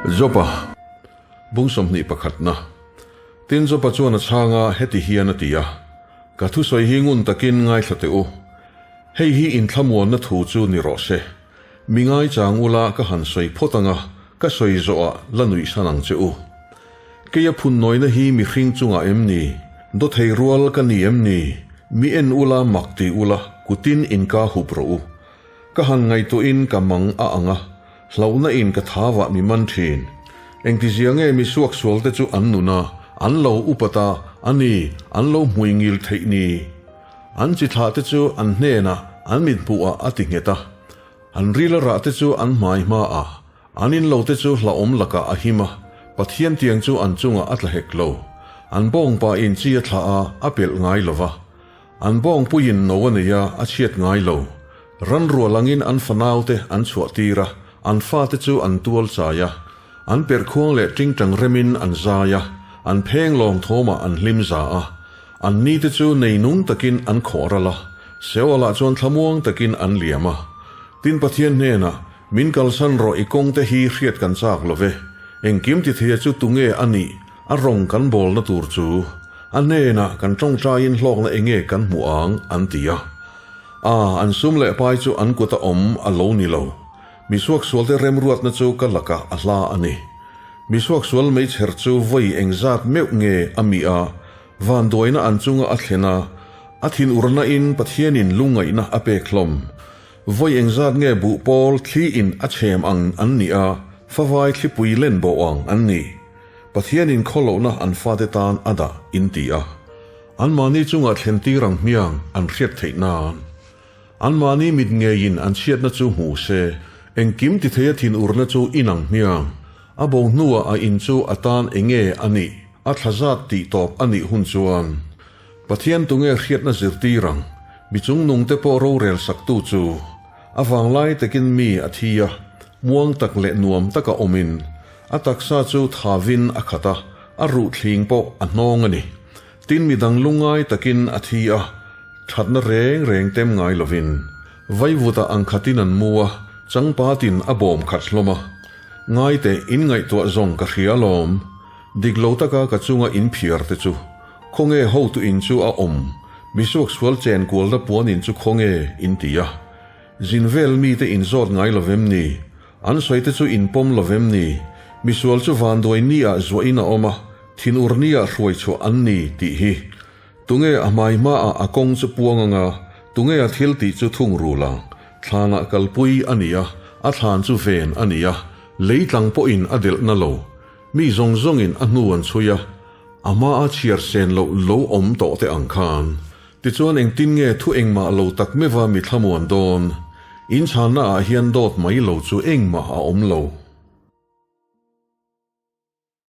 Joba, Bung 21na. Tin Joba chuan a chhang a, heti hian a ti a, Ka thusawi hi ngun takin ngaithla teh u. Hei hi inthlamuanna thu chu ni rawh se. Mi ngaichang ula ka han sawi phawt anga, ka sawi zawhah la nuihsan ang che u. Keia phunnawina hi mihring chungah em ni? Dawthei rual ka ni em ni? Mi en ula mak ti ula, kutin inka hup rawh u. Ka han ngaihtuahin ka mang a ang a, hlauhna in ka thavah mi man thin. Engtizia nge mi suaksualte chu an nun a, an lo upat a, a ni, an lo hmui ngil theih ni? An chi thlah te chu an hnenah an mit hmuhah a ti nghet a, an ril a rah te chu an hmai hmaah, an in lo te chu hlauhawm lakah a him a, Pathian tiang chu an chungah a tla hek lo. An bawngpa in chi a thlah a, a pelh ngai lo va. An bawngpuiin no a nei a, a chhiat ngai lo. Ran rual angin an fanaute an chhuah tir a, an fate chu an tual chai a. An perhkhuang leh tingtang remin an zai a, an pheng lawng thawmah an hlim za a. An nite chu nei nung takin an khawh ral a, Seolah chuan thlamuang takin an liam a. Tin Pathian hnenah, Min kalsan rawh i kawngte hi hriat kan chak lo ve. Engkim tithia chu tunge a nih, a rawng kan bawlna tur chu? A hnenah kan tawngtaiin hlawkna enge kan hmuh ang, an ti a. A, an sum leh pai chu an kuta awm a lo ni lo. Mi suaksualte remruatna chu ka lakah a hla a ni. Mi suaksual meichher chu vawi engzat meuh nge a mi a, vanduaina an chunga a thlen a, a thinurna in Pathianin lungngaihna a pek hlawm. Vawi engzat nge buh pawl thli in a chhem ang an nih a, favai thlipui len bawh ang an nih. Pathianin khawlohna an fate tan a dah in ti a. Anmahni chungah thlen tir ang hmiang an hriat theih nan. Anmahni mit ngeiin an chhiatna chu hmu se, engkim ti theia thinurna chu inang hmiang. A bo hnuah a in chu a tan enge a nih, a thla zat tih tawp a nih hun chuan Pathian tunge hriatna zirtir ang, mi chungnungte pawh rorel saktu chu. A vanglai takin mi a thi a, muang tak leh nuam taka awmin, a taksa chu thavin a khat a, a ruh thling pawh a hnawng a ni. Tin midang lungngai takin a thi a, thatna reng reng tem ngai lovin. Vaivutah ang khatin an mu a, changpatin a bawm khat hlawm a. Ngaite in ngaihtuah zawng ka hria alawm. Dik lo taka ka chunga in phiar te chu. Khawnge hotu in chu a awm? Mi suaksual chen kualna puan in chu khawnge in ti a. Zin vel mite in zawt ngai lovem ni? An sawi te chu in pawm lovem ni? Misual chu vanduai ni ah zuah in a awm a, thinur ni ah hruai chhuah an ni tih hi. Tunge a hmai hma ah a kawng chu puang anga, tunge a thil tih chu thung rul ang? Thlan ah kalpui a ni a, a thlan chu ven a ni a, lei tlang pawh in a delh na lo. Mi zawng zawng in a hnu an chhui a, a hma a chhiar sen loh lo awm tawh te ang khan. Tichuan engtin nge thu engmah lo tak meuha mi thlamuan dawn? Inchhanna ah hian dawt mai lo chu engmah a awm lo.